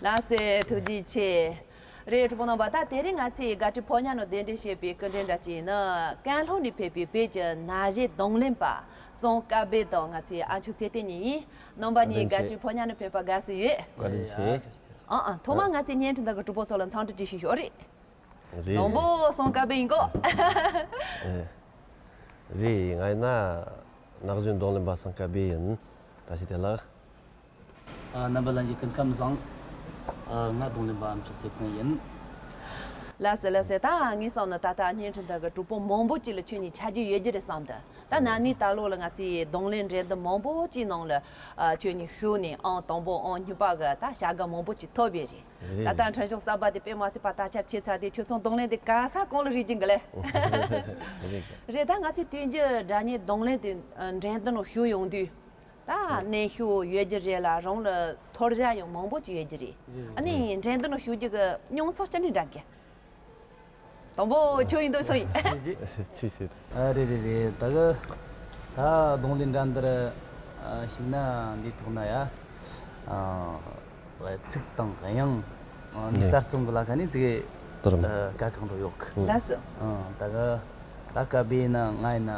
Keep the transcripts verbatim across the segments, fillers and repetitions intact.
ལགས་སོ། ཐུགས་རྗེ་ཆེ། རེད། གྲོགས་པོ་རྣམ་པ། ད་དེ་རིང་ང་ཚོས་དགའ་སྤྲོའི་ཕོ་ཉ་ནང་གདན་འདྲེན་བྱས་པའི་སྐུ་མགྲོན་འདྲ་ཅིག་ནི། ཀན་ལྷོ་ནས་ཕེབས་པའི་བོད་ཀྱི་ན་གཞོན་རྡུང་ལེན་པ་སང་སྐལ་བྷེ་དང་ང་ཚོའི་ཨ་མཆོག་ཚེ་བརྟན་གཉིས་ཡིན། རྣམ་པ་གཉིས་བཀའ་དྲིན་ཆེ། དགའ་སྤྲོའི་ཕོ་ཉ་ནས་ཕེབས་པར་དགའ་བསུ་ཡོད། བཀའ་དྲིན་ཆེ། ཨང་ཨང་། ཐོག་མར་ང་ཚོའི་བརྙན་འཕྲིན་དག་གི་གྲོགས་པོ་ཚོ་ལ་འཚམས་འདྲི་ཅིག་ཞུ་ཞུ། རེད། རེད། དང་པོ་སང་སྐལ་བྷེ་ཡིན་གོ། ཨེ། རེད། ང་ཡིན་ན་ན་གཞོན་རྡུང་ལེན་པ་སང་སྐལ་བྷེ་ཡིན། བཀྲ་ཤིས་བདེ་ལེགས། ཨ། རྣམ་པ་ལྷན་རྒྱས་སྐུ་ཁམས་བཟང་། ཨ། ང་རྡུང་ལེན་པ་ཨ་མཆོག་ཚེ་བརྟན་ཡིན། ལགས་སོ་ལགས་སོ། ད་ངས་བསམ་ན་ད་ལྟ་བརྙན་འཕྲིན་དག་གི་གྲོགས་པོ་མང་པོ་ཅིག་ལ་ཁྱོད་གཉིས་ཆ་རྒྱུས་ཡོད་རྒྱུ་རེད་བསམ་འདུག། ད་ན་ནིང་ད་ལོ་ལ་ང་ཚོའི་རྡུང་ལེན་འགྲན་བསྡུར་མང་པོ་ཅིག་ནང་ལ། ཨ། ཁྱོད་གཉིས་ཞུགས་ནས་ཨང་དང་པོ་ཨང་གཉིས་པ་གི་ད་བྱ་དགའ་མང་པོ་ཅིག་ཐོབ་ཡོད་རེད། རེད། ད་ལྟ་འཕྲིན་ཕྱོགས་གསར་པ་དེ་དཔེ་མ་སྲིད་པ་དར་ཁྱབ་ཆེ་ཚར་དུས་ཁྱོད་ཚོ་རྡུང་ལེན་དེ་ག་ས་གང་ལ་རིག་གི་འདུག་ལེ། རེད། རེད། ད་ང་ཚོའི་དུས་རྒྱུན་སྒྲ་སྙན་རྡུང་ལེན་དེ་འགྲན་བསྡུར་ནང་ཞུགས་ཡོང་དུས། ད་ནས་ཞུགས་ཡོད་རྒྱུ་རེད་ལ། རང་ལ་ཐོར་བྱ་ཡང་མང་པོ་ཅིག་ཡོད་རྒྱུ་རེད། རེད། ཨ་ནི་འགྲན་བསྡུར་ནང་ཞུགས་རྒྱུ་གི་མྱོང་ཚོར་ཅི་འདྲ་འདྲ་གི། དང་པོ་ཁྱོད་ཡིན་འདུག་སོང་ཡིན། ཆུ་ཆུ། ཨ། རེད་རེད་རེད། ད་གི་ད་རྡུང་ལེན་འགྲན་བསྡུར་ཞུགས་ན་འདི་ཐོག་ན་ཡ། ཨ། ཚིག་དང་དབྱངས། ཨ། ནི་གསར་རྩོམ་གི་ལ་ཁ་ནས་ཙི་གེ་དཀའ་ཁག་འགྲོ་ཡོད་གི། ལགས་སོ། ཨ། ད་གི་ད་སྐལ་བྷེ་ན་ང་ཡིན་ན་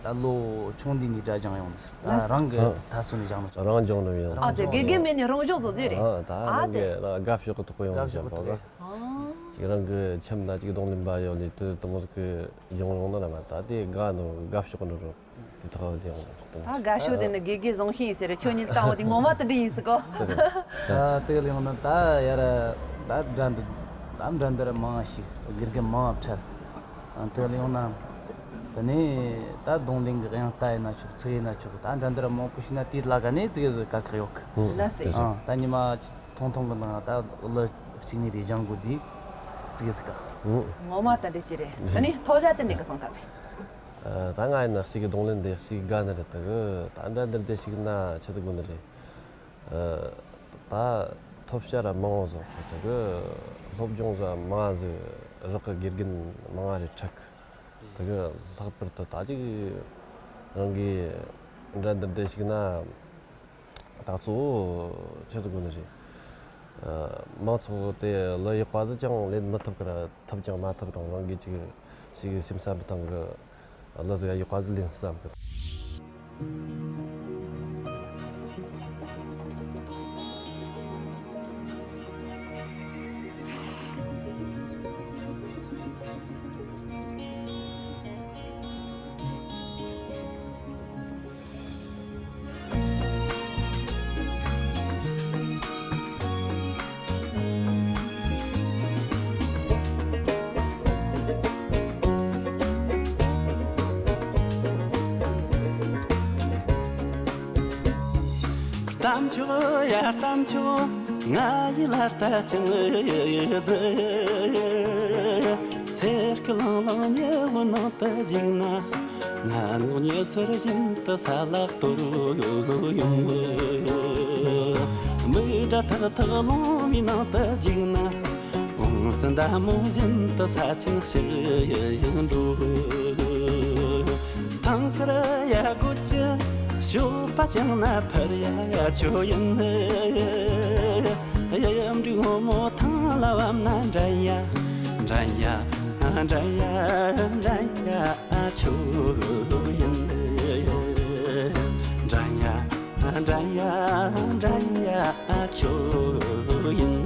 ད་ལོ་ཆུང་དུས་ནས་སྒྲ་སྦྱངས་ཡོང་། ད་ལགས་སོ། རང་གི་ད་སོ་ནས་སྦྱངས་ནོ། རང་སྦྱངས་ནོ་ཡིན། ཨ་ཙི་དགེ་རྒན་མེད་ནས་རང་སྦྱོང་བཟོ་ཟེར་རེད། ཨ། ད་ཨ་རང་ཙི་གི་དགའ་ཕྱོགས་གི་ཐོག་ཡོང་སྦྱངས་པ་གི། ཨ། ཅིག་རང་གི་ཁྱིམ་ན་ཅིག་རྡུང་ལེན་པ་ཡོད་ལས་དུ་དུ་མོ་གི་སྦྱོང་ཡོང་ན་ར་མ་ད་དེ་དགའ་ནོ་དགའ་ཕྱོགས་ནོ་རུ། དེ་ཐོག་ལ་ཡོང་ནོ། ད་དགའ་ཤོས་དེ་ནི་དགེ་རྒན་བཟང་ཤོས་ཡིན་ཟེར། ཁྱོད་གཉིས་ལྟ་བ་དེ་ངོ་མ་དེ་འདྲ་ཡིན་ཟེར་གོ། ད་དེ་ལ་ཡོང་ན་ད་ཡར་ད་འགྲན་བསྡུར་ད་འགྲན་བསྡུར་མང་ཞིག་དགེ་རྒན་མང་ཕྲད། དེ་ལ་ཡོང་ན་དེ་ནས་ད་རྡུང་ལེན་གི་དབྱངས་རྟ་ཡིན་ན་ཆོག། ཚིག་ཡིན་ན་ཆོག། ད་འགྲན་བསྡུར་མང་པོ་ཞིག་ན་དེའི་ལ་ཁ་ནས་ཙི་གེ་ཟིག་དཀའ་ཁག་ཡོད་གི། ལགས་སོ། ཨ། ད་ཉི་མ་ཐུང་ཐུང་གི་ནང་ད་ལོ་གཅིག་གཉིས་རེ་སྦྱང་དགོས་དུས་ཙི་གེ་ཟིག་དཀའ། ངོ་མ་ད་འདྲ་ཅི་རེད། ད་ནི་ཐོག་བཞག་ཅི་འདྲ་གི་སོང་ཐབས་རེད། ཨ། ད་ང་ཡིན་ན་ཞིག་གི་རྡུང་ལེན་དེ་ཞིག་དགའ་ནི་རེད། ད་གི་ད་འགྲན་བསྡུར་དེ་ཞིག་ན་ཆི་ཟིག་དགོས་ནི་རེད། ཨ། ད་ཐོབ་བྱ་ར་མང་བོ་ཟིག་དགོས། ད་གི་སློབ་སྦྱོང་ཟ་མང་ཟིག་རག་གི། དགེ་རྒན་མང་ང་རེ་ཕྲད་གི། ད་གི་ལྷག་པར་དུ་ད་ཅིག་རང་གི་འགྲན་བསྡུར་དེ་ཞིག་ན། ད་གཙོ་བོ་ཆི་ཟིག་དགོས་ནི་རེད། ཨ། མང་ཚོགས་དེ་ལ་ཡག་པ་ཟིག་ཅང་ལེན་མི་ཐུབ་ཀི་ར། ཐུབ་ཀྱང་མ་ཐུབ་རུང་རང་གིས་ཅིག་ཞིག་སེམས་བསམ་བཏང་གི། ལ་ཟིག་ཡག་པ་ཟིག་ལེན་བསམ་གི། གཏམ་མཆོག་ཡ་གཏམ་མཆོག་ང་ཡི་ལ་ལྟ་ཅིང་ཟེར། ཚེར་ཁུ་ལང་ལང་ཉི་འོད་ནང་དུ་འཇིགས་ན། ང་ངོ་ཉེ་སར་བཞིན་དུ་ས་ལ་གཏོར་ཡོང་བ། མི་དགྲ་ཐག་ཐག་ལོང་བའི་ནང་དུ་འཇིགས་ན། བོང་ཚ་མདའ་མོ་བཞིན་དུ་ས་ཆེན་ཕྱིར་འགྲོ། ཐང་དཀར་ཡ་སྒོ་ཅི་ཞོགས་པ་ཅང་ན་ཕར་ཡ་ཆོ་ཡིན། གཡུ་འབྲུག་སྔོན་མོ་ཐང་ལ་བབས་ན་འགྲན་ཡ། འགྲན་ཡ། འགྲན་ཡ། འགྲན་ཡ་ཆོ་ཡིན། འགྲན་ཡ། འགྲན་ཡ། འགྲན་ཡ་ཆོ་ཡིན།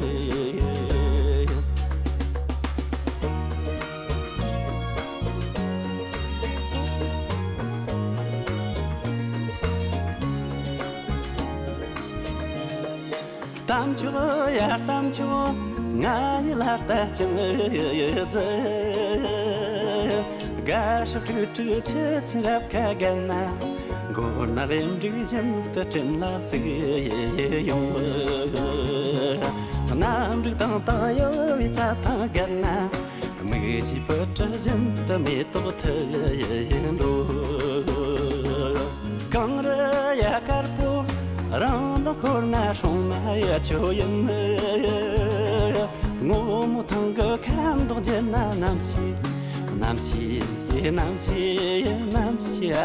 གཏམ་མཆོག་ཡ་གཏམ་མཆོག་ང་ཡི་ལ་ལྟ་ཅིང་ཟེར། དགའ་སྲབ་ཁྲིག་ཁྲིག་ཆུ་ཆུ་རབ་ཁ་བརྒལ་ན། མགོ་ནག་གཡུ་འབྲུག་བཞིན་དུ་སྤྲིན་ལ་ཟུག་ཡོང་། གནམ་འབྲུག་དང་དང་གཡོ་བའི་རྩྭ་ཐང་བརྒལ་ན། མིག་བཞིའི་སྤུ་གྲི་བཞིན་དུ་མེ་ཏོག་འཐུ་འགྲོ། གངས་རི་ཡ་དཀར་པོ་རང་དང་ཤོར་ན་སྲུང་མ་ཡ་ཆོ་ཡིན། སྔོན་མོ་ཐང་གི་ཁ་མདོག་ འཇུ་ན་ནམ་ཞིག་ནམ་ཞིག་ནམ་ཞིག་ནམ་ཞིག་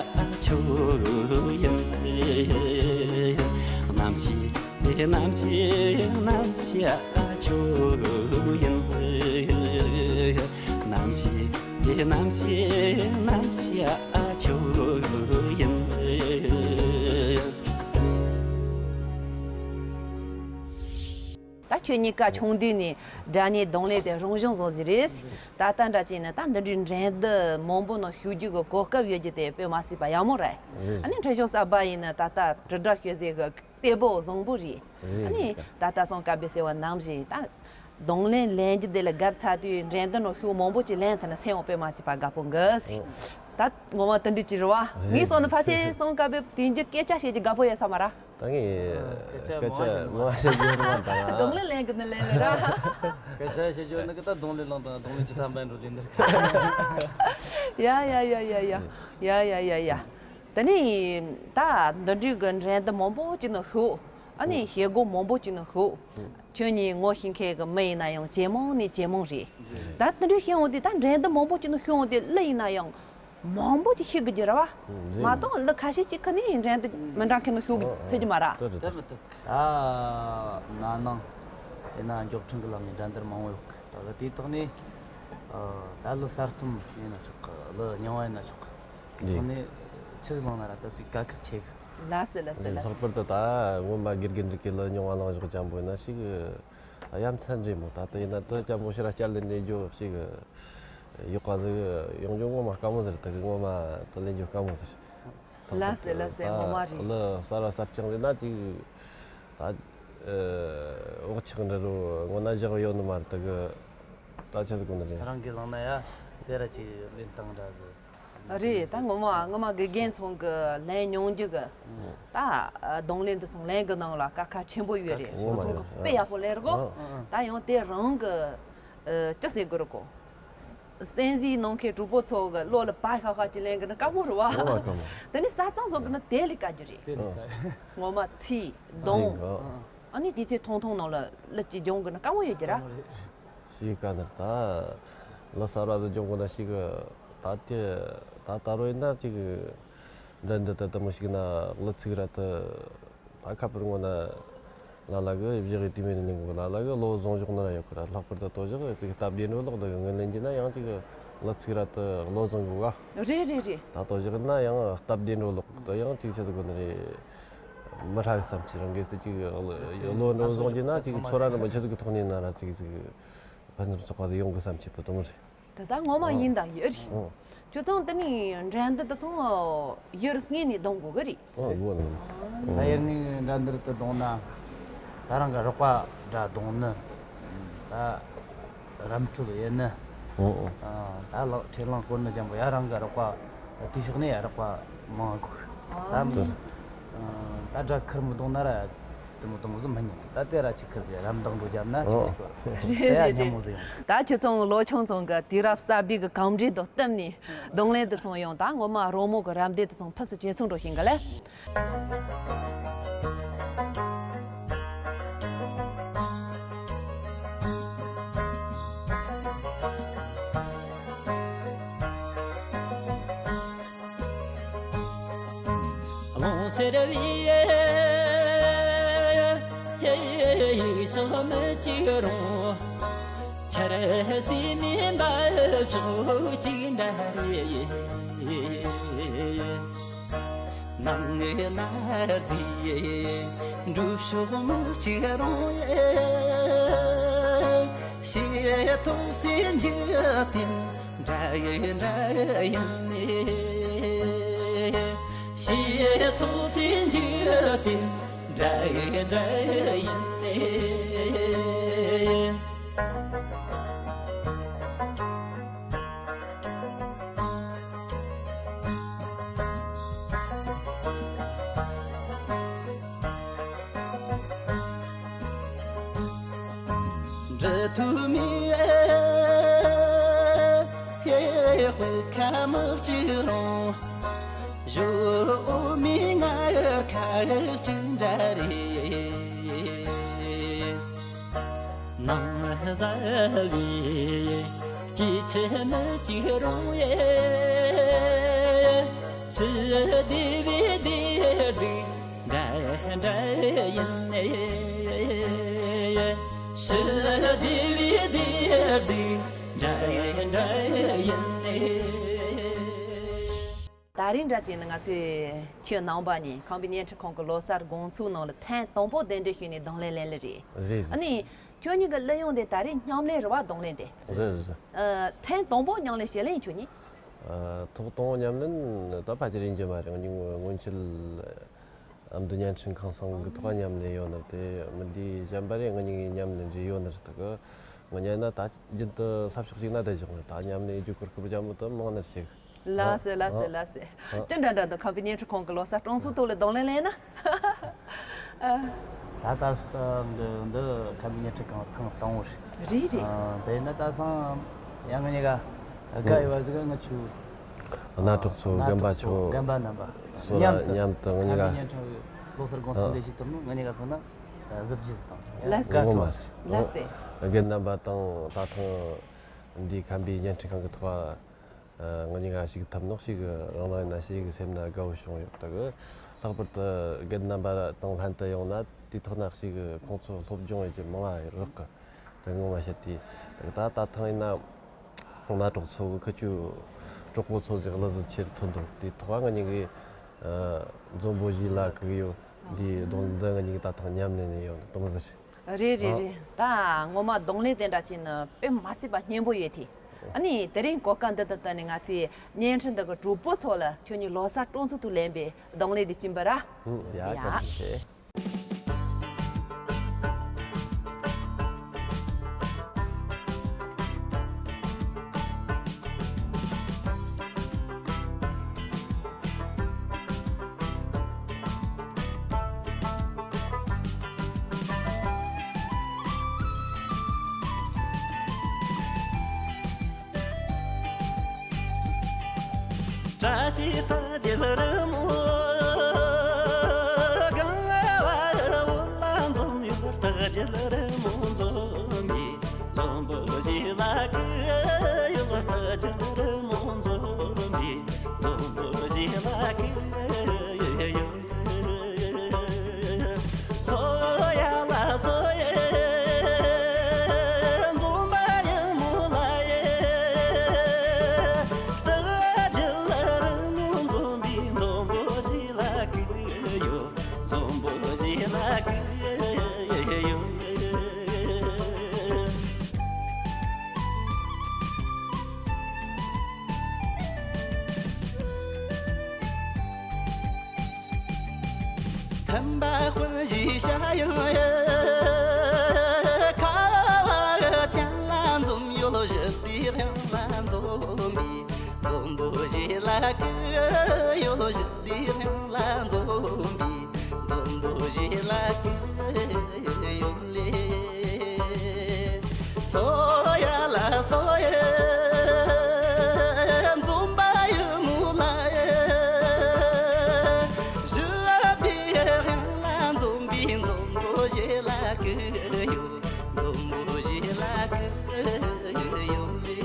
ཁྱོད་ཡིན། ནམ་ཞིག་ནམ་ཞིག་ནམ་ཞིག་ཁྱོད་ཡིན། ནམ་ཞིག་ནམ་ཞིག་ནམ་ཞིག་ཁྱོད་ཡིན། ད་ཁྱོད་གཉིས་ཀ་ཆུང་དུས་ནས་སྒྲ་སྙན་རྡུང་ལེན་དེ་རང་སྦྱོང་བཟོ་ཟིག་རེད། ད་ལྟ་འདྲ་བྱས་ན་ད་འདི་འདྲའི་འགྲན་བསྡུར་མང་པོ་ནང་ཞུགས་རྒྱུ་གི་གོ་སྐབས་ཡོད་རྒྱུ་དེ་དཔེ་མ་སྲིད་པ་ཡག་མོ་རེད། རེད། ཨ་ནི་འཕྲིན་སྦྱོང་གསར་པ་ཡིན་ན་ད་ལྟ་དྲིལ་བསྒྲགས་ཞུ་སའི་གི་སྟེགས་བུ་བཟང་པོ་རེད། རེད། ཨ་ནི་ད་ལྟ་སོང་སྐབས་པའི་ཟེར་བ་ནང་བཞིན་ད་རྡུང་ལེན་ལེན་རྒྱུ་དེ་ལ་རྒྱབ་ཚར་དུས་འགྲན་བསྡུར་ནང་ཞུགས་མང་པོ་ཅིག་ལེན་ཐུབ་ན་སེམས་པ་དཔེ་མ་སྲིད་པ་དགའ་པོ་འགི་ཟེར། ཨོ། ད་ངོ་མ་དེ་འདྲ་ཅིག་རེད་བ། རེད། ངས་སོང་ན་ཕལ་ཆེར་སོང་སྐབས་པའི་དུས་འགྱུར་སྐད་ཆ་བཤད་རྒྱུ་དགའ་པོ་ཡོད་ས་མ་རེད། ད་ངས་སྐད་ཆ་སྐད་མང་ཆ་བཤད་མང་བཤད་རྒྱུ་རེད་མ་ད། རྡུང་ལེན་ལེན་གི་ནི་ལེན་ལེ་ར། སྐད་ཆ་བཤད་རྒྱུ་ནི་གི་ད་རྡུང་ལེན་ལེན་དང་རྡུང་ལེན་ཅི་ཐམ་པ་འགྲོ་ལེན་འདིར། ཡ་ཡ་ཡ་ཡ་ཡ་ཡ་ཡ་ཡ་ཡ། དེ་ནས་ད་འདི་འདྲའི་གི་འགྲན་བསྡུར་མང་པོ་ཅིག་ནང་ཞུགས། ཨ་ནི་བྱེད་སྒོ་མང་པོ་ཅིག་ནང་ཞུགས། ཁྱོད་ཉིད་ངོ་ཤེས་མཁན་གི་མི་ཡིན་ན་ཡང་ཇེ་མང་ནས་ཇེ་མང་རེད། ད་དེ་འདྲ་ཤེས་འོང་དུས་ད་འགྲན་བསྡུར་མང་པོ་ཅིག་ནང་ཞུགས་འོང་དུས་གླུ་ཡིན་ན་ཡང་མང་པོ་ཅིག་ཤེས་དགོས་ཀྱི་རེད་བ། ཨང་། རེད། མ་གཏོགས་གླུ་ཁ་ཤས་ཅིག་གི་ནི་འགྲན་བསྡུར་མི་འདྲ་མཁན་ནང་ཞུགས་དགོས་ཐུབ་ཀྱི་མ་རེད། དེ་རེད། དེ་མི་ཐུབ། ད་ན་ནིང་ཡིན་ན་མགྱོགས་འཕྲིན་གི་ལམ་ནས་འགྲན་བསྡུར་མང་བོ་ཡོད་གི། ད་གི་དེའི་ཐོག་ནས་ཨ་ད་གླུ་གསར་རྩོམ་ཡིན་ན་ཆོག་གི། གླུ་རྙིང་བ་ཡིན་ན་ཆོག་གི། དེ་ཐོག་ནས་ཆི་ཟིག་བླངས་ན་ར་ད་ཅིག་དཀའ་ཁག་ཆེ་གི། ལགས་སོ་ལགས་སོ་ལགས་སོ། ལྷག་པར་དུ་ད་ངོ་མ་དགེ་རྒན་རིགས་ཀྱི་གླུ་རྙིང་བ་བླངས་བཞག་ཅན་པོ་ཡིན་ན་ཞིག་ཡ་མཚན་རེད་མོ། ད་ལྟ་ཡིན་ན་དེ་ཅན་པོ་ཕྱིར་ར་བསྐྱར་ལེན་ནས་འཇོག་ཞིག་ཡོད་ག་ཟིག་ཡོང་རྒྱུ་ངོ་མ་དཀའ་མོ་ཟེར། ད་གི་ངོ་མ་དེ་ལེན་རྒྱུ་དཀའ་མོ་ཟེར། ལགས་སོ་ལགས་སོ། ངོ་མ་རེད། གླུ་གསར་བ་གསར་རྐྱང་རེད་ན་ཅིག་ད་འོག་ཆགས་འདྲ་རུ་ངོ་ན་བཞག་ཡོད་ནི་མ་རེད། ད་གི་ད་ཆི་ཟིག་གོ་ནི་རེད། རང་གིས་བླངས་ན་ཡ་དེ་ར་ཅིག་ལེན་སྟངས་འདྲ་ཟིག་རེད། ད་ངོ་མ་ངོ་མ་དགེ་རྒན་ཚང་གི་ལེན་མྱོང་རྒྱུ་གི་ད་རྡུང་ལེན་འདི་ཚང་ལེན་གི་ནང་ལ་དཀའ་ཁག་ཆེན་པོ་ཡོད་རེད། ངོ་མ་ཚང་གི་ཡོད། དཔེ་ཡག་པོ་ལེན་རོགས། ཨ། ད་ཡང་དེ་རང་གི་ཅི་ཟེར་དགོས་རོགས། སེམས་གཟིགས་གནང་མཁན་གྲོགས་པོ་ཚོ་གི་བློ་ལ་བབ་ཤག་ཤག་ཅིག་ལེན་གི་ན་དཀའ་མོ་རེད་བ། ངོ་མ་དཀའ་མོ། དེ་ནི་ས་གཙང་བཟོ་གི་ན་དེ་ལས་དཀའ་རྒྱུ་རེད། དེ་ལས་དཀའ། ངོ་མ་ཚིག་རྡུང་། རེད་གོ། ཨ་ནི་དུས་ཚོད་ཐུང་ཐུང་ནང་ལ་གླུ་ཅིག་སྦྱོང་གི་ན་དཀའ་མོ་ཡོད་རྒྱུ་ར། དཀའ་མོ་རེད། ཞིག་ག་ནར་ད་གླུ་གསར་བ་དུ་སྦྱོང་གི་ན་ཞིག་ད་དེ་ད་ད་རོ་ཡིན་ན་ཅིག་འགྲན་བསྡུར་དུ་དུ་མོ་ཞིག་ན་གླུ་ཚིག་ར་དུ་ད་ཁ་པར་ངོ་ན་ལ་ལ་གི་བཞག་གི་དུས་མེད་ནས་ལེན་དགོས། ལ་ལ་གི་བློ་བཟང་ཕྱོགས་ན་ར་ཡོད་གི་ར། ལྷག་པར་དུ་དོ་བཞག་ཅིག་སྟབས་བདེ་འགྲོ་ལོག་འདི་གི་ངོས་ལེན་གྱི་ན་ཡང་ཅིག་གླུ་ཚིག་ར་དུ་བློ་བཟང་དགོས་ག་རེད་རེད་རེད། ད་དོ་བཞག་ན་ཡང་སྟབས་བདེ་འགྲོ་ལོག་དུ་ཡང་ཅིག་ཆི་ཟིག་གོ་ནི་རེད། མི་ཧྲ་གི་བསམ་གྱི་རང་གི་དུ་ཅིག་བློ་འགྲོ་བཟང་གྱི་ན་ཅིག་ཚོ་ར་ནི་མི་ཆི་ཟིག་གི་ཐོག་ནས་ན་ར་ཅིག་ཅིག་ཕན་ཚུན་ཚོགས་པ་དུ་ཡོང་གི་བསམ་གྱི་པོ་དུ་མོ་རེད། དེ་ད་ངོ་མ་ཡིན་དང་ཡོད་རེད། ཨོ། ཁྱོད་ཚང་དེ་ནི་འགྲན་བསྡུར་དེ་ཚང་ཡུལ་དངོས་ནས་གཏོང་དགོས་གི་རེད། ཨོ་ཡོད་ནི། ད་ཡུལ་དངོས་འགྲན་བསྡུར་དུ་གཏོང་ན་ད་རང་གི་རོགས་པ་འདྲ་གཏོང་ནི། ད་རམ་འཕྲོད་ཡེད་ནི། ཨོ་ཨོ། ད་ལག་ཁྲིད་ལང་སྐོར་ནི་ཅན་པོ་ཡ་རང་གི་རོགས་པ་དེ་ཕྱོགས་ནས་ཡ་རོགས་པ་མང་གོ། ད་ད་འདྲ་ཁུར་མི་གཏོང་ན་ར། དེ་མོ་དང་བཟོ་མི་ཉན། ད་དེ་ར་ཅིག་ཁུར་གི་རམ་འདེགས་འགྲོ་རྒྱབ་ན་ཅིག་ཅིག་གོ། རེད་དེ་ཡ་རེད་སྙན་མོ་རེད། ཟིག་ཡོང་། ད་ཁྱོད་ཚང་ལོ་ཆུང་ཚང་གི་དུས་རབས་གསར་པའི་གི་གོམས་འདྲིས་དང་བསྟུན་ནས་རྡུང་ལེན་དེ་ཚང་ཡོང་། ད་ངོ་མ་རོལ་མོ་གི་རམ་འདེགས་དེ་ཚང་ཕུན་སུམ་ཇེ་ཚོགས་འགྲོ་བཞིན་གི་ལེ། ལོང་ཚེར་བའི་ཡིག་ཤོག་མི་གཅིག་རུང་། ཆར་སེ་མིན་པ་ཕྱོགས་གཅིག་འདྲ་རེད། ནམ་ངའི་ནར་དེ་འགྲུབ་ཕྱོགས་མི་གཅིག་རུང་། ཤེས་ཐུབ་སེ་འཇིག་རྟེན་འདྲ་ཡི་འདྲ་ཡིན་ནི། ཤེས་ཐུབ་སེ་འཇིག་རྟེན་འདྲ་ཡི་འདྲ་ཡིན་ནི། འབྲི་ཐུབ་མེད་ཧེ་དཔེ་ཁ་མི་གཅིག་རུང་། བཞོ་འོ་མའི་ང་ཁ་གཅིག་འདྲ་རེད། ནང་ཟ་བའི་ ཅི་ཆེ་མི་གཅིག་རུང་ཡེ། ཕྱི་བདེ་བའི་བདེ་སྡུག་འདྲ་འདྲ་ཡིན་ནས། ཕྱི་བདེ་བའི་བདེ་སྡུག་འདྲ་འདྲ་ཡིན་ནས། ད་རིང་འདྲ་བྱས་ན་ང་ཚོས་ཁྱེད་རྣམ་པ་གཉིས་ཁམས་པའི་བརྙན་འཕྲིན་ཁང་གི་ལོ་གསར་དགོང་ཚོགས་ནང་ལ་ཐེངས་དང་པོ་གདན་འདྲེན་ཞུས་ནས་གདན་ལེན་ལེན་ལེ་རེད། རེད། ཨ་ནི་ཁྱོད་གཉིས་ཀྱི་གླུ་དབྱངས་དེ་ད་རིང་མཉམ་ལེན་རེད་བ། གདན་ལེན་དེ། རེད་རེད། ཨ། ཐེངས་དང་པོ་མཉམ་ལེན་བྱས་ལེ་ཡིན་ཁྱོད་གཉིས། ཨ། ཐོག་དང་པོ་མཉམ་ལེན་ད་ཕལ་ཆེར་ཡིན་གྱི་མ་རེད། ངོ་མ་སྔོན་ཆད་ཨ་མདོ་བརྙན་འཕྲིན་ཁང་ཚང་གི་ཐོག་མཉམ་ལེན་ཡོད་ནི་དེ་མི་འདི་གཞན་པ་རེད། ང་གཉིས་ཀྱི་མཉམ་ལེན་རེ་ཡོད་ནི་རེད། ད་གི་ང་ཉན་ན་ད་རྒྱུན་དུ་ས་ཕྱོགས་གཅིག་ན་བསྡད་བཞག་ནི། ད་མཉམ་ལེན་རྒྱུ་གོ་སྐབས་རྒྱ་མོ་དུ་མང་ནི་ཞིག་ལགས་སེ་ལགས་སེ་ལགས་སེ། ཨ། ཅི་འདྲ་འདྲ་འདུག་ཁམས་པའི་བརྙན་འཕྲིན་ཁང་གི་ལོ་གསར་སྤྲོ་ཚོགས་ཐོག་ལ་གདན་ལེན་ལེན་ན། ད་ལྟ་འདི་འདི་ཁམས་པའི་བརྙན་འཕྲིན་ཁང་ཐེངས་དང་པོ་རེད། རེད་རེད། ཨ། དེ་ནི་ད་སང་ཡང་ང་གཉིས་ཀ་དགའ་ཡོད་པ་ཟིག་ང་ཆུ་གནའ་གྲོགས་ཚོ་རྣ་རྒན་པ་གྲོགས་ཚོ་ཆོ་རྒན་པ་རྣམ་པ་སོ་ལ་མཉམ་དུ་མཉམ་དུ་ང་གཉིས་ཀ་ཁམས་པའི་བརྙན་འཕྲིན་ལོ་གསར་དགོང་ཚོགས་ལས་ཞིག་ཐུབ་ནོ་ང་གཉིས་ཀ་སོང་ན་གཟི་བརྗིད་དང་། ལགས་སེ། དགའ་སྤྲོ། ལགས་སེ། རྒན་རྣམ་པ་དང་ད་ཐེངས་འདི་ཁམས་པའི་བརྙན་འཕྲིན་ཁང་གི་ཐོག་ང་གཉིས་ཀ་ཞུགས་ཐུབ་ནོ་ཞིག་རང་རང་ཡིན་ན་ཞིག་སེམས་ན་དགའ་བོ་བྱུང་ཡོད། ད་གི་ལྷག་པར་དུ་རྒན་རྣམ་པ་དང་ལྷན་དུ་ཡོང་ན་དེའི་ཐོག་ན་ཞིག་ཁོང་ཚོ་སློབ་སྦྱོང་ཡོད་ཀྱི་མང་བ་རག་གི། ད་ངོ་མ་བཤད་དེ་ད་ད་ཐེངས་ཡིན་ན་གནའ་གྲོགས་ཚོ་གི་ཁུ་ཆུ་གྲོགས་པོ་ཚོ་ཟིག་གླུ་གཟི་ཆེར་ཐོན་འདུག་དེའི་ཐོག་ང་གཉིས་ཀྱི་འཛོམས་པོ་བཞི་ལ་གི་ཡོད། འདི་གདོང་འདི་ང་གཉིས་ཀྱི་ད་ཐེངས་མཉམ་ལེན་ནས་ཡོད་གདོང་གཟི་རེད། རེད་རེད་རེད། ད་ངོ་མ་གདོང་ལེན་དེ་འདྲ་བྱས་ན་དཔེ་མ་སྲིད་པ་སྙན་པོ་ཡོད་དེ། ཨ་ནི་དེ་རིང་གོ་སྐབས་འདི་དང་བསྟུན་ནས་ང་ཚོས་བརྙན་འཕྲིན་འདི་གི་གྲོགས་པོ་ཚོ་ལ་ཁྱོད་གཉིས་ལོ་གསར་སྤྲོ་ཚོགས་ཐོག་ལེན་པའི་གདོང་ལེན་འདི་སྦྱིན་པ་ར། ཡ་ཡ། བཀའ་དྲིན་ཆེ། བཀྲ་ཤིས་རྟགས་བརྒྱད་རི་མོ། གང་བ་འོད་ལ་འཛོམས་ཡོད། རྟགས་བརྒྱད་རི་མོ་འཛོམས་པའི་འཛོམས་པོ་བཞི་ལ་གུས་ཡོད། རྟགས་བརྒྱད་རི་མོ་འཛོམས་པའི་འཛོམས་པོ་བཞི་ལ་གུས་ཡོད། སོ་ཡ་ལ་སོ་ཡེ། འཛོམས་པ་ཡི་མོ་ལ་ཡེ། རྟགས་བརྒྱད་རི་མོ་འཛོམས་པའི་འཛོམས་པོ་བཞི་ལ་གུས་ཡོད། འཛོམས་པོ་བཞི་ལ་གུས་ཡོད། ཐིམ་པ་དཔལ་གྱི་ཞྭ་ཡང་ཡོད། ཁ་བ་ཅན་ལ་འཛོམས་ཡོད། ཞི་བདེའི་གླིང་ལ་འཛོམས་པའི་འཛོམས་པོ་བཞི་ལ་གུས་ཡོད། ཞི་བདེའི་གླིང་ལ་འཛོམས་པའི་འཛོམས་པོ་བཞི་ལ་གུས་ཡོད་ལེ། སོ་ཡ་ལ་སོ་ཡེ། འཛོམས་པ་ཡི་མོ་ལ་ཡེ། ཞི་བདེའི་གླིང་ལ་འཛོམས་པའི་འཛོམས་པོ་བཞི་ལ་གུས་ཡོད། འཛོམས་པོ་བཞི་ལ་གུས་ཡོད་ལེ།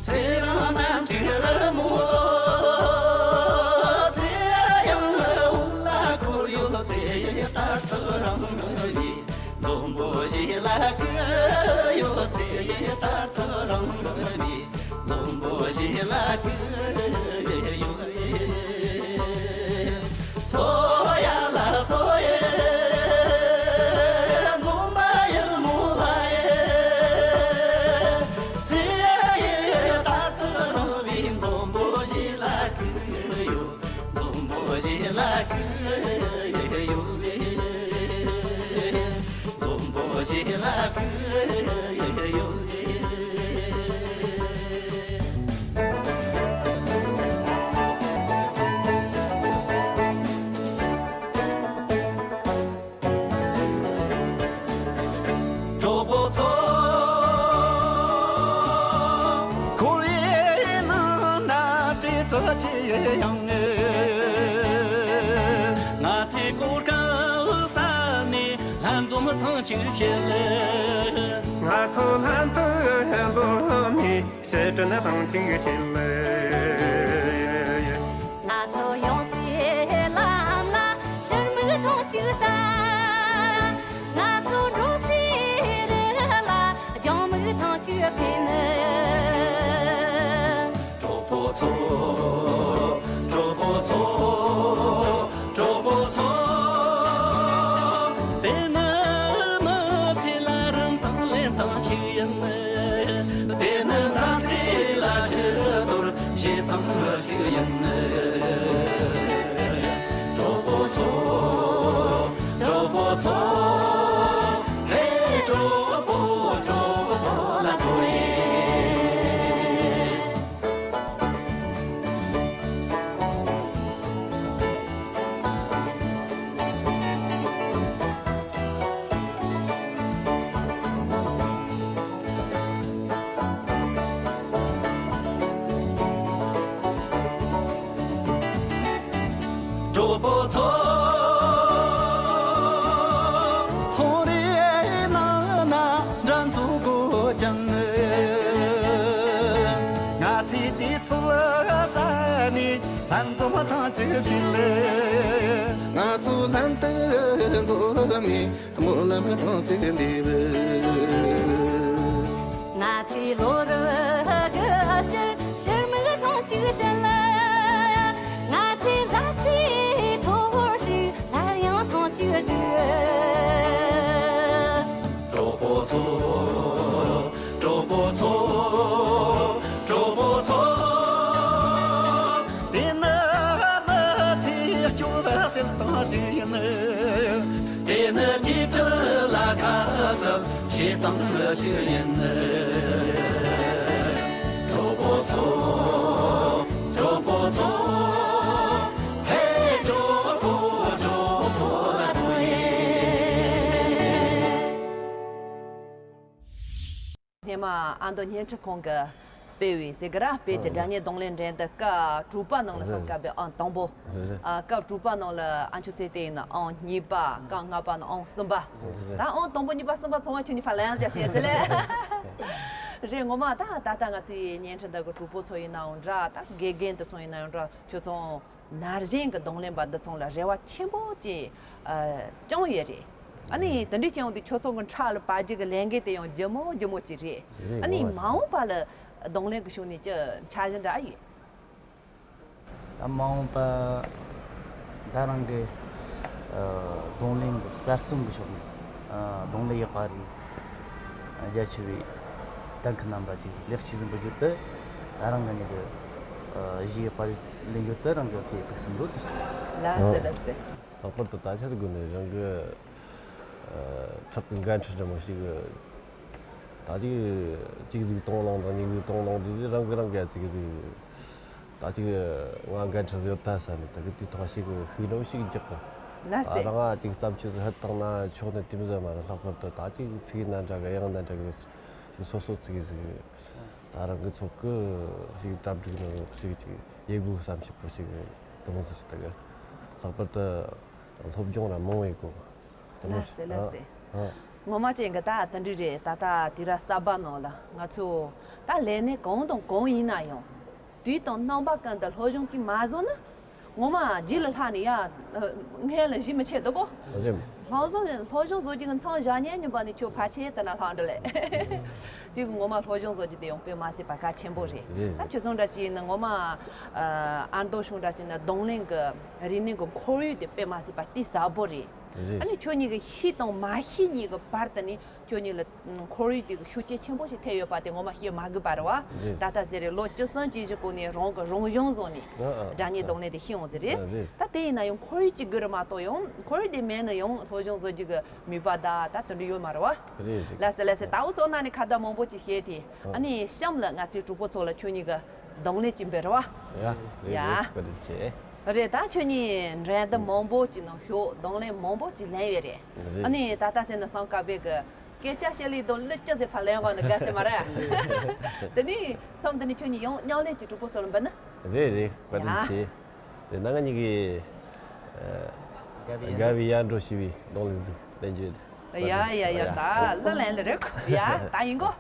ཚེ་རིང་རྣམ་དྲུག་རི་མོ། ཚེ་ཡང་འོད་ལ་འཁོར་ཡོད། ཚེ་ཡི་ལྟར་དུ་རིང་བའི་འཛོམས་པོ་བཞི་ལ་གུས་ཡོད། ཚེ་ཡི་ལྟར་དུ་རིང་བའི་འཛོམས་པོ་བཞི་ལ་གུས་ཡོད། སོ་ཡ་ལ་སོ་ཡེ། འཛོམས་པ་ཡི་མོ་ལ་ཡེ། ཚེ་ཡི་ལྟར་དུ་རིང་བའི་འཛོམས་པོ་བཞི་ལ་གུས་ཡོད། འཛོམས་པོ་བཞི་ལ་གུས་ཡོད་ལེ། འཛོམས་པོ་བཞི་ལ་གུས་ཡོད་ལེ། སྐོར་གང་རྩ་ནས་ལྷན་འཛོམས་ཐེངས་གཅིག་བྱེད། ང་ཚོ་ལྷན་དུ་འཛོམས་ནས་ཕྱི་དྲན་ཐེངས་གཅིག་བྱེད། ང་ཚོ་ཡོང་སའི་ལམ་ལ་ཕྱིར་མིག་ཐེངས་གཅིག་ལྟ། ང་ཚོ་འགྲོ་སའི་རི་ལ་རྒྱང་མིག་ཐེངས་གཅིག་འཕེན། གྲོགས་པོ་ཚོ། གྲོགས་པོ་ཚོ། གྲོགས་པོ་ཚོ། དེ་ནི་མི་ཚེ་ལ་རིན་ཐང་ལེན་སྟངས་ཤིག་ཡིན། དེ་ནི་མཛའ་བརྩེ་ལ་ཕྱི་དོར་བྱེད་སྟངས་ཤིག་ཡིན། གྲོགས་པོ་ཚོ། གྲོགས་པོ་ཚོ། ཧེ། གྲོགས་པོ། གྲོགས་པོ་ལ་ཚོ་ཡིན། གྲོགས་པོ་ཚོ། ཚོང་རའི་ནང་ན་འགྲན་རྩོད་དགོས་ཀྱང་། ང་ཚོས་དུས་ཚོད་བཙལ་ནས་ལྷན་འཛོམས་ཐེངས་གཅིག་བྱེད། ང་ཚོ་ལྷན་དུ་འཛོམས་ནས་སྨོན་ལམ་ཐེངས་གཅིག་འདེབས། ང་ཚོས་ལོ་རབས་དགུ་བཅུར་ཕྱིར་མིག་ཐེངས་གཅིག་ཕྱིན། ང་ཚོའི་མཛའ་བརྩེའི་ཐོར་ཞིག་སླར་ཡང་ཐེངས་གཅིག་བསྒྲིལ། གྲོགས་པོ་ཚོ། གྲོགས་པོ་ཚོ། གྲོགས་པོ་ཚོ། དེ་ནི་མི་ཚེའི་སྐྱོ་བ་སེལ་སྟངས་ཤིག་ཡིན། དེ་ནི་སྐྱིད་སྡུག་ལ་ཁ་གསབ་བྱེད་སྟངས་ཤིག་ཡིན། གྲོགས་པོ་ཚོ། གྲོགས་པོ་ཚོ། ཧེ། གྲོགས་པོ། གྲོགས་པོ་ལ་ཚོ་ཡིན། སྔོན་མ་ཨ་མདོ་བརྙན་འཕྲིན་ཁང་གིས་སྤེལ་བའི་ཟེར་གི་ར། བོད་ཀྱི་སྒྲ་སྙན་རྡུང་ལེན་འགྲན་བསྡུར་སྐབས་དྲུག་པ་ནང་ལ་སོང་། རེད། སྐབས་ཨང་དང་པོ། རེད། ཨ། སྐབས་དྲུག་པ་ནང་ལ་ཨ་མཆོག་ཚེ་བརྟན་ཡིན་ན་ཨང་གཉིས་པ། སྐབས་ལྔ་པ་ནང་ཨང་གསུམ་པ། རེད། ད་ཨང་དང་པོ་གཉིས་པ་གསུམ་པ་ཚང་མ་ཁྱོད་གཉིས་ཕར་ལེན་ཡག་བྱས་ཟེར་ལེ། རེད། ངོ་མ་ད་ད་ལྟ་ང་ཚོའི་བརྙན་འཕྲིན་འདི་གི་གྲོགས་པོ་ཚོ་ཡིན་ནའང་འདྲ། ད་དགེ་རྒན་དེ་ཚོ་ཡིན་ནའང་འདྲ། ཁྱོད་ཚོ་ནར་གཞོན་གྱི་རྡུང་ལེན་པ་འདི་ཚོ་ལ་རེ་བ་ཆེན་པོ་ཅིག་ཨ། བཅངས་ཡོད་རེད། ཨ་ནི་དེ་འདྲའི་རྐྱེན་འོག་དེ་ཁྱོད་ཚོ་གི་འཁྲབ་ལ་བབས་རྒྱུ་གི་ལས་འགན་དེ་ཡང་ལྗིད་མོ་ལྗིད་མོ་ཅིག་རེད། རེད། ཨ་ནི་ངོ་མ་མ་འོངས་པ་ལ་རྡུང་ལེན་གྱི་ཕྱོགས་ནས་ཅི་འཆར་གཞི་འདྲ་ཡོད། ད་མ་འོངས་པ་ད་རང་གི་ཨ། རྡུང་ལེན་གྱི་གསར་རྩོམ་གྱི་ཕྱོགས་ནས། ཨ། རྡུང་ལེན་ཡག་པ་རེད། རྒྱ་ཆེ་བའི་གཏན་འཁེལ་རྣམ་པ་ཅིག་ལེགས་སྐྱེས་ཟིན་པའི་རྒྱུད་དུ། ད་རང་གི་ནི་གི་གཞས་པར་ལེན་རྒྱུ་དེ་རང་གི་ཁེ་ཕུགས་བསམ་རེད། ལགས་སོ། ལགས་སོ། ལྷག་པར་དུ་ད་ཆ་དགོས་ནི་རང་གི་ཨ། ཁྲག་གི་འགན་འཁྲི་འདྲ་མོ་ཞིག་ད་ཅིག་གཅིག་ཟིག་གཏོང་ལོང་དང་གཉིས་ཟིག་གཏོང་ལོང་དུས་རང་གི་རང་གི་ཅིག་ཟིག་ད་ཅིག་ང་འགན་འཁྲི་ཟིག་ཡོད་ད་བསམ་ནས་ད་གི་དུས་ཐོག་ཞིག་ཤུགས་འདྲ་བོ་ཞིག་རྒྱག་གི། ལགས་སོ། ད་རང་ཅིག་བརྩམས་ཆོས་ཟིག་ཧད་བཏང་ན་ཆོག་ནི་དེ་མོ་ཟིག་མ་རེད། ལྷག་པར་དུ་ད་ཅིག་ཚིག་ན་འདྲ་གི་དབྱངས་ན་འདྲ་གི་སོ་སོ་ཚིག་ཟིག་ད་རང་གི་ཚོགས་གི་ཞིག་གྲ་སྒྲིག་ནང་ཞིག་ཅིག་ཡེ་གུ་བསམ་ཞིག་པོ་ཞིག་དེ་མོ་ཟིག་ད་གི་ལྷག་པར་དུ་སློབ་སྦྱོང་ར་མང་བོ་ཡེ་གུ། དེ་མོ་ལགས་སེ། ལགས་སེ། ཨ། ངོ་མ་ཅན་གི་ད་དེ་འདྲ་རེད། ད་ལྟ་དུས་རབས་གསར་པ་ནང་ལ་ང་ཚོ་ད་ལས་གནས་གང་དང་གང་ཡིན་ན་ཡང་དུས་དང་རྣམ་པ་ཀུན་ཏུ་སློབ་སྦྱོང་གཅིག་མ་བཟོ་ན་ངོ་མ་རྗེས་ལ་ལྷག་ནས་ཡ་སྔོན་ལ་གཞི་མི་ཆེ་འདུག་གོ། རེད། སློབ་སྦྱོང་སློབ་སྦྱོང་བཟོ་རྒྱུ་གི་མཚམས་བཞག་ཉན་ཉན་པ་ནི་ཁྱོད་ཕལ་ཆེར་དེ་ན་ལྷག་འདྲ་ལས། དེ་གི་ངོ་མ་སློབ་སྦྱོང་བཟོ་རྒྱུ་དེ་ཡང་དཔེ་མ་སྲིད་པ་གལ་ཆེན་པོ་རེད། རེད། ད་ཁྱོད་ཚོ་འདྲ་ཅིག་ཡིན་ན་ངོ་མ་ཨ་མདོ་གཞུང་འདྲ་ཅིག་ན་རྡུང་ལེན་གི་རིག་གནས་གི་ཁོར་ཡུག་དེ་དཔེ་མ་སྲིད་པ་གཏིང་ཟབ་པོ་རེད། རེད། ཨ་ནི་ཁྱོད་གཉིས་ཀྱི་ཤེས་དང་མ་ཤེས་གཉིས་ཀྱི་བར་དུ་ནི་ཁྱོད་གཉིས་ལ་ཁོར་ཡུག་དེ་གི་ཤུགས་རྐྱེན་ཆེན་པོ་ཞིག་ཐེབས་ཡོད་པ་དེ་ངོ་མ་བཤད་མ་དགོས་པ་རེད་བ། རེད། ད་ལྟ་ཟེར་རེད། ལོ་བཅུ་གསུམ་བཅུ་བཞི་གོང་ནས་རང་གི་རང་གཞུང་བཟུང་ནས་ཨ་ཨ་སྒྲ་སྙན་རྡུང་ལེན་དེ་ཤེས་ཡོང་ཟེར་རེད། ཨ་རེད། ད་དེ་ཡིན་ན་ཡང་ཁོར་ཡུག་གཅིག་དགོས་རེད་མ་གཏོགས་ཡང་ཁོར་ཡུག་དེ་མེད་ན་ཡང་སློབ་སྦྱོང་བཟོ་རྒྱུ་གི་མོས་པ་ད་ད་དེ་འདྲ་ཡོད་མ་རེད་བ། རེད་རེད། ལགས་སེ་ལགས་སེ། ད་འུ་ཚོ་ནང་ནས་ཁ་བརྡ་མང་པོ་ཅིག་བྱས་ཏེ་ཨ་ཨ་ནི་གཤམ་ལ་ང་ཚོའི་གྲོགས་པོ་ཚོ་ལ་ཁྱོད་གཉིས་ཀྱི་རྡུང་ལེན་ཅིག་འབུལ་རེད་བ། ཡ། རེད་ཡ། རེད། བཀའ་དྲིན་ཆེ། རེད། ད་ཁྱོད་གཉིས་འགྲན་བསྡུར་མང་པོ་ཅིག་ནང་ཞུགས། རྡུང་ལེན་མང་པོ་ཅིག་ལེན་ཡོད་རེད། རེད། ཨ་ནི་ད་ལྟ་ཟེར་ན་སང་སྐབས་པའི་གི་སྐད་ཆ་བཤད་ལེ་དང་གླུ་ཅི་ཟེར་ཕར་ལེན་གོ་ནི་དགའ་སེ་མ་རེད། དེ་ནི་མཚམས་འདི་ནི་ཁྱོད་གཉིས་ཡང་མཉམ་ལེན་གྱི་གྲོགས་པོ་ཚོ་ལ་འབུལ་ན། རེད་རེད། བཀའ་དྲིན་ཡ། ཆེ། དེ་ན་ང་གཉིས་ཀྱི་ཨ་ དགའ་བའི་ཡར་འགྲོ་ཞེས་པའི་རྡུང་ལེན་ཟིག་ལེན་རྒྱུ་ཡོད། ཡ་ཡ་ཡ། ད་ལ་ལན་ལ་རེད། ཡ་ད་ཡིན་གོ།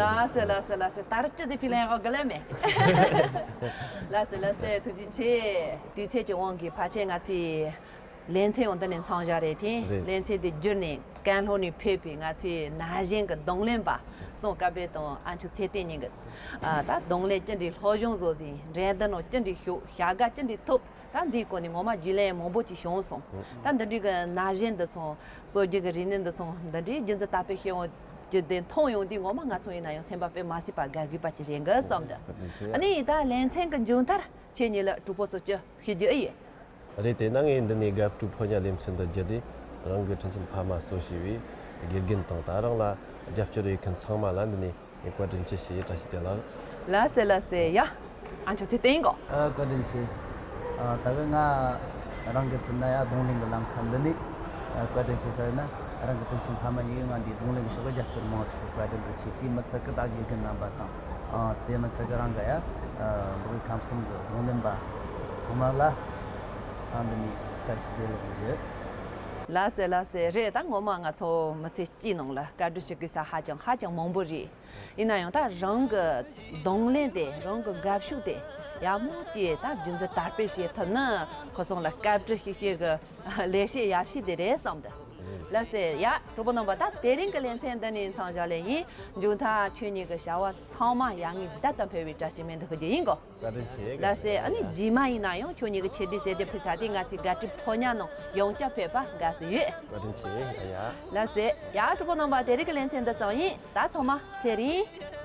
ལགས་སེ་ལགས་སེ་ལགས་སེ། ད་རེས་ཅི་ཟིག་ཕི་ལན་ཧོ་ག་ལེ་མེ། ལགས་སེ་ལགས་སེ། ཐུགས་རྗེ་ཆེ། དུས་ཚོད་ཀྱི་དབང་གིས་ཕལ་ཆེར་ང་ཚོའི་ལེ་ཚན་ཡང་འདི་ནས་མཚམས་བཞག་རེད་དེ། རེད། ལེ་ཚན་འདི་བརྒྱུད་ནས་ཀན་ལྷོ་ནས་ཕེབས་པའི་ང་ཚོའི་ན་གཞོན་གྱི་རྡུང་ལེན་པ་སྲུང་སྐལ་དཔལ་དང་ཨ་མཆོག་ཚེ་བརྟན་གཉིས་ཀྱི་ཨ་ད་རྡུང་ལེན་ཅི་འདྲའི་སློབ་སྦྱོང་བཟོ་ཟིན། འགྲན་བསྡུར་ནང་ཅི་འདྲའི་ཞུགས། བྱ་དགའ་ཅི་འདྲའི་ཐོབ། ད་འདིའི་སྐོར་ནས་ངོ་མ་རྒྱུས་ལོན་མང་པོ་ཅིག་བྱུང་སོང་། ད་འདི་འདྲའི་གི་ན་གཞོན་འདི་ཚོ་སྲོལ་རྒྱུན་གི་རིག་གནས་འདི་ཚོ་འདི་འདྲའི་རྒྱུན་འཛིན་དར་སྤེལ་བྱེད་ཡོང་རྒྱུ་དེ་མཐོང་ཡོང་དུས་ངོ་མ་ང་ཚོ་ཡིན་ན་ཡང་སེམས་པ་དཔེ་མ་སྲིད་པ་དགའ་གུས་པ་ཅིག་རེད་གི་བསམ་འདུག། ཨ་ནི་ད་ལེ་ཚན་གི་མཇུག་མཐར་ཁྱེད་གཉིས་ལ་གྲོགས་པོ་ཚོ་ཅི་ཞུ་རྒྱུ་ཨེ་ཡོད། རེད། དེ་ན་ངས་འདི་ནས་དགའ་སྤྲོའི་ཕོ་ཉ་ལེ་ཚན་དུ་བརྒྱུད་དེ་རང་གི་དྲིན་ཆེན་ཕ་མ་གཙོ་བྱས་པའི་དགེ་རྒན་དང་ད་རང་ལ་རྒྱབ་སྐྱོར་ཡོད་མཁན་ཚང་མ་ལ་འདི་ནས་ངས་བཀའ་དྲིན་ཆེ་ཞུ་ཡི། བཀྲ་ཤིས་བདེ་ལེགས། ལགས་སེ་ལགས་སེ། ཡ་ཨ་མཆོག་ཚེ་བརྟན་གོ། ཨ་བཀའ་དྲིན་ཆེ། ཨ་ད་གི་ང་རང་གི་ཚུལ་ན་ཡ་རྡུང་ལེན་གི་ལམ་ཁ་འདི་ནས་ཨ་བཀའ་དྲིན་ཆེ་ཟེར་ན། རང་གི་དྲིན་ཆེན་ཕ་མ་གཉིས་ཀྱིས་ང་འདི་རྡུང་ལེན་གི་ཕྱོགས་རྒྱབ་སྐྱོར་མང་ཆེ་བཀའ་དྲིན་དུ་ཆེ། དེ་མི་ཚད་གི་ད་དགེ་རྒན་རྣམ་པ་དང་། ཨ་དེ་མི་ཚད་གི་རང་གི་ཡ་ཨ་འབྲོག་ཁམས་གསུམ་གི་རྡུང་ལེན་པ་ཚང་མ་ལ་ཨ་འདི་ནས་བཀྲ་ཤིས་བདེ་ལེགས་ཞུ། ལགས་སེ་ལགས་སེ། རེད། ད་ངོ་མ་ང་ཚོ་མི་ཚེ་གཅིག་ནང་ལ་བཀའ་དྲིན་ཆེ་དགོས་ས་ཧ་ཅང་ཧ་ཅང་མང་པོ་རེད། ཡིན་ན་ཡང་ད་རང་གི་རྡུང་ལེན་དེ། རང་གི་དགའ་ཕྱུག་དེ་ཡག་མོ་ཅིག་ད་རྒྱུན་འཛིན་དར་སྤེལ་བྱེད་ཐུབ་ན་ཁོ་ཚོ་ལ་སྐད་འབོད་ཤིག་ཤིག་གི་ལེགས་བཤད་ཡག་ཤོས་དེ་རེད་བསམ་འདུག། ལགས་སེ། ཡ་གྲོགས་པོ་རྣམ་པ། ད་དེ་རིང་གི་ལེ་ཚན་འདི་ནས་མཚམས་བཞག་ལེ་ཡིན། མཇུག་མཐར་ཁྱོད་གཉིས་ཀྱི་བྱ་བ་ཚང་མ་ཡར་ངོའི་ཟླ་ལྟར་འཕེལ་བའི་བཀྲ་ཤིས་སྨོན་འདུན་ཞུ་རྒྱུ་ཡིན་གོ། བཀའ་དྲིན་ཆེ། ལགས་སེ། ཨ་ནི་རྗེས་མ་ཡིན་ན་ཡང་ཁྱོད་གཉིས་ཀྱི་ཆེད་དུ་ཟེར་དེ་ཕུལ་ཚར་དེ་ང་ཚོའི་དགའ་སྤྲོའི་ཕོ་ཉ་ནང་ཡང་བསྐྱར་ཕེབས་པ་དགའ་བསུ་ཡོད། བཀའ་དྲིན་ཆེ། ཡ། ལགས་སེ། ཡ་གྲོགས་པོ་རྣམ་པ། དེ་རིང་གི་ལེ་ཚན་འདི་ཙམ་ཡིན། ད་ཚང་མ་ཚེ་རིང་།